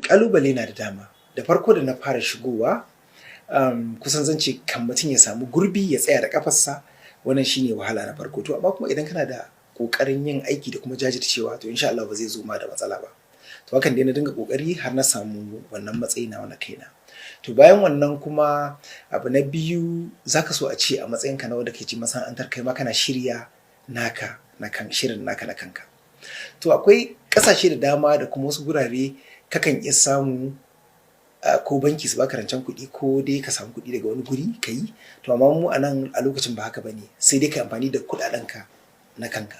Kalubale na da dama. Da farko da na fara shigowa, kusan zan ce kan mutum ya samu gurbi ya tsaya da kafarsa, wannan shine wahala na farko. To amma kuma idan kana da ƙoƙarin yin aiki da kuma jajircewa, to insha Allah ba zai zo ma da matsala ba. To hakan dai na dinga ƙoƙari har na samu wannan matsayi nawa na kaina. To bayan wannan kuma, abu na biyu, zaka so a ce a matsayinka na wanda ke ci masana'antar, kai ma kana shirya naka na kan shirin naka na kanka. To akwai ƙasashe da dama da kuma wasu gurare kakan iya samu ko banki su baka rancen kuɗi ko dai ka samu kuɗi daga wani guri ka yi. To amma mu a nan a lokacin ba haka bane, sai dai ka amfani da kuɗaɗenka na kanka.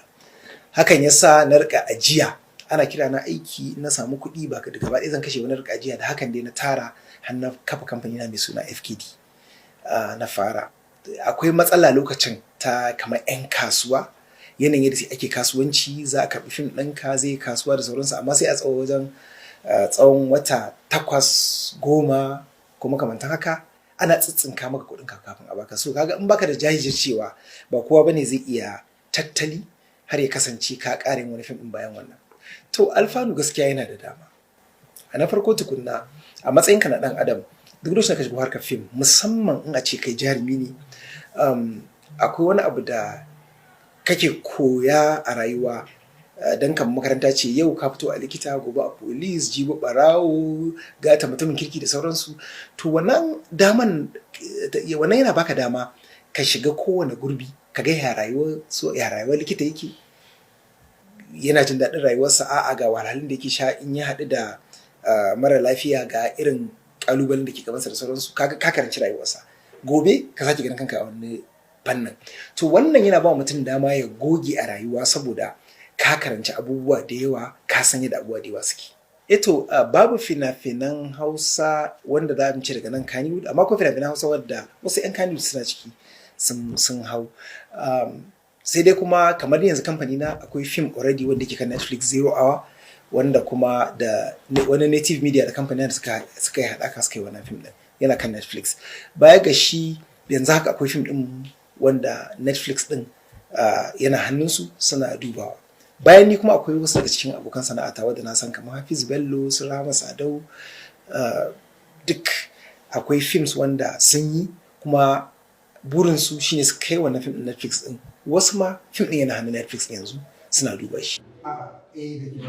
Hakan yasa na riƙa ajiya. Ana kira na aiki, na samu kuɗi, ba da gaba ɗaya zan kashe ba, na riƙa ajiya. Da hakan dai na tara har na kafa kamfani na mai suna FKD na fara. Akwai matsala lokacin ta kamar 'yan kasuwa, yanayin yadda ake kasuwanci. Za a karɓi fim ɗinka, zai kasuwa da sauransu, amma sai a tsawo wajen tsawon wata 8, 10 ko makamantan haka ana tsitsinka maka kuɗinka kafin a baka. So kaga in baka da jajircewa, ba kowa bane zai iya tattali har ya kasance ka ƙara yin wani fim ɗin bayan wannan. To alfanu gaskiya yana da dama. A na farko tukunna, a matsayinka na ɗan adam, duk lokacin da ka shigo harkar fim, musamman in a ce kai jarumi ne, akwai wani abu da kake koya a rayuwa, don kamar makaranta ce. Yau ka fito a likita, gobe a police, jibi ɓarawo, gata mutumin kirki da sauransu. To wannan daman, wannan yana baka dama ka shiga kowane gurbi ka ga ya rayuwar, so ya rayuwar likita yake, yana jin daɗin rayuwarsa, a'a, ga wahalhalun da yake sha in ya haɗu da mara lafiya, ga irin ƙalubalen da ke gabansa da sauransu. Kaga ka karanci rayuwarsa, gobe ka sake ganin kanka a wani fannin. To wannan yana ba mutum dama ya goge a rayuwa, saboda ka karanci abubuwa da yawa, ka san yadda abubuwa da yawa suke. Eto babu fina-finan Hausa wanda za a ce daga nan Kannywood, amma akwai fina-finan Hausa wadda wasu 'yan Kannywood suna ciki, sun hau. Sai dai kuma kamar yanzu kamfani na akwai film already wanda yake kan Netflix, Zero Hour, wanda kuma da wani Native Media da kamfanin da suka yi haɗaka suka yi wannan film ɗin, yana kan Netflix. Baya ga shi, yanzu haka akwai film ɗin wanda Netflix ɗin yana hannunsu suna dubawa. Bayan ni kuma akwai wasu daga cikin abokan sana'ata wadda na san kamar Hafiz Bello, su Rahama Sadau, duk akwai films wanda sun yi, kuma burinsu shine su kai wannan film ɗin Netflix ɗin. Wasu ma film ɗin yana hannun Netflix yanzu suna duba shi. A'a, eh, da ke.